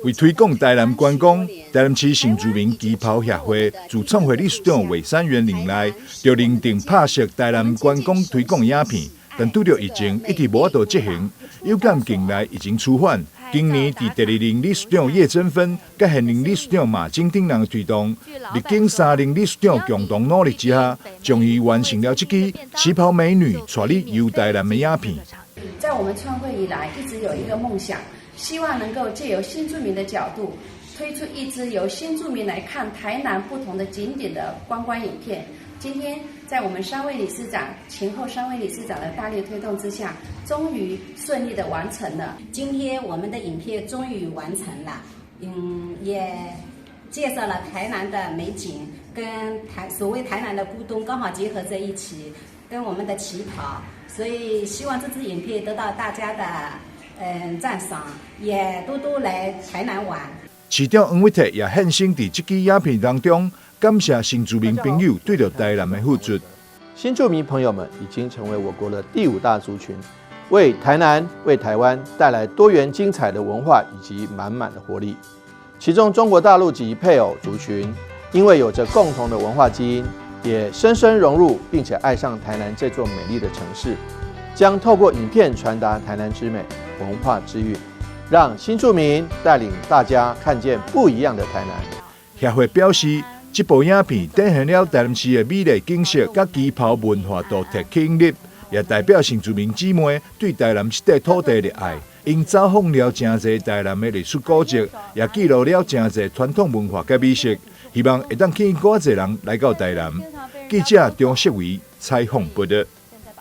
為推廣台南觀光，台南市新住民旗袍協會自創會理事長韋三元任內，就認定拍攝台南觀光推廣影片，但拄著疫情一直無法度執行。有感近來疫情趨緩，今年佇第二任理事長葉珍芬佮現任理事長馬金等人的推動，歷經三任理事長共同努力之下，終於完成了這支旗袍美女帶你遊台南的影片。在我們創會以來，一直有一個夢想，希望能夠借由新住民的角度，推出一支由新住民來看台南不同的景點的觀光影片。今天在我們三位理事長前後三位理事長的大力推動之下，終於順利的完成了。今天我們的影片終於完成了，也介紹了台南的美景，跟所謂台南的古董剛好結合在一起，跟我們的旗袍，所以希望這支影片得到大家的讚賞，也多多來台南玩。市長黃偉哲也現身佇這支影片當中，感謝新住民朋友對著台南的付出。新住民朋友們已經成為我國的第五大族群，為台南、為台灣帶來多元精彩的文化以及滿滿的活力。其中，中國大陸籍配偶族群因為有着共同的文化基因，也深深融入並且愛上台南這座美麗的城市，將透過影片傳達台南之美、文化之韻，讓新住民帶領大家看見不一樣的台南。協會表示，這部影片展現了台南市的美麗景色佮旗袍文化獨特吸引力，也代表新住民姊妹對台南這塊土地的愛。𪜶走訪了誠濟台南的歷史古蹟，也記錄了誠濟傳統文化佮美食，希望會當吸引閣較濟人來到台南。記者張世維採訪報導。